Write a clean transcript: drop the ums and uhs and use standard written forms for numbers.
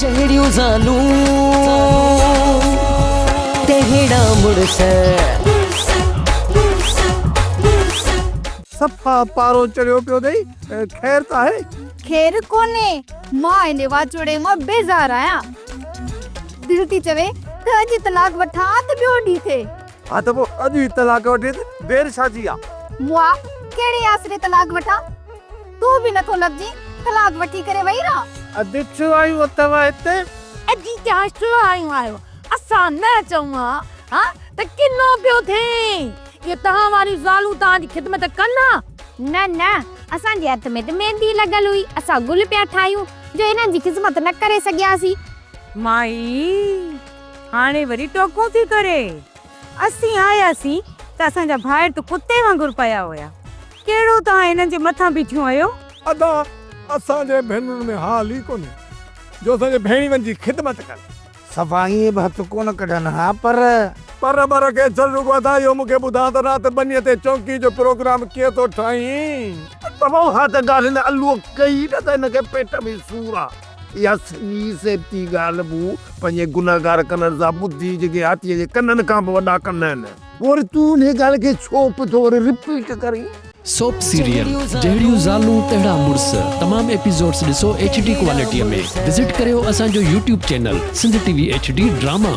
جهڙيون زالون تهڙا مڙس. صفا پارو چڙهيو پيو اٿئي، خير ته آهي؟ خير ڪونهي، مان هن واچوڙي مان بيزار آهيان. دل ٿي چوي ته اڄ طلاق وٺان ته ٻيو ڏينهن ٿئي. ها ته پوء اڄ ئي طلاق وٺي ته دير ڇا جي آ؟ مئا، ڪهڙي آسري طلاق وٺان؟ تون به نٿو لڀجين، طلاق وٺي ڪري وئي رهان. ادي ڇو آيون اٿو هتي؟ ادي توهان ڇو آيون آهيو؟ اسان نه اچون ها ها ته ڪنو پيو ٿئي. اهي توهان واريون زالون توهان جي خدمت ڪن ها؟ نه نه، اسان جي هٿ ۾ ته ميندي لڳل هئي، اسان گل پيا ٺاهيون جو انهن جي خذمت نه ڪري سگهياسين. مائي، هاڻي وري ٽوڪون ٿي ڪري. اسين آياسين ته اسان جا ڀائر ته ڪتي وانگر پيا هيا. ڪهڙو توهان هنن جي مٿان بيٺيون آهيو؟ ادا، اسان جي ڀينرن ۾ حال ئي ڪونهي جو اسان جي ڀيڻيون جي خدمت ڪن. صفا ائين به هٿ ڪونه ڪڍن ها پر. پر بر کي ڇڏ رڳو ادا اهو مون کي ٻڌاء ته رات ٻنيء تي چونڪي جو پروگرام ڪيئن ٿو ٺاهين؟ بابا اها ته ڳالهه هن الوء ڪئي نه ته هن کي پيٽ ۾ سور آ. اها سڄي سيبتي ڳالهه مون پنهنجي گنهگار ڪنن سان ٻڌي جيڪي هاٿيء جي ڪنن کان به وڏا ڪن آهن. پوء وري تون انهيء ڳالهه کي ڇو پيو ٿو وري رپيٽ ڪرين؟ سوپ سيريل جهڙيون زالون تهڙا مڙس تمام ايپيسوڊس ڏسو ايڇ ڊي ڪوالٽي ۾ وزٽ ڪريو اسان جو YouTube channel Sindh T V H D drama.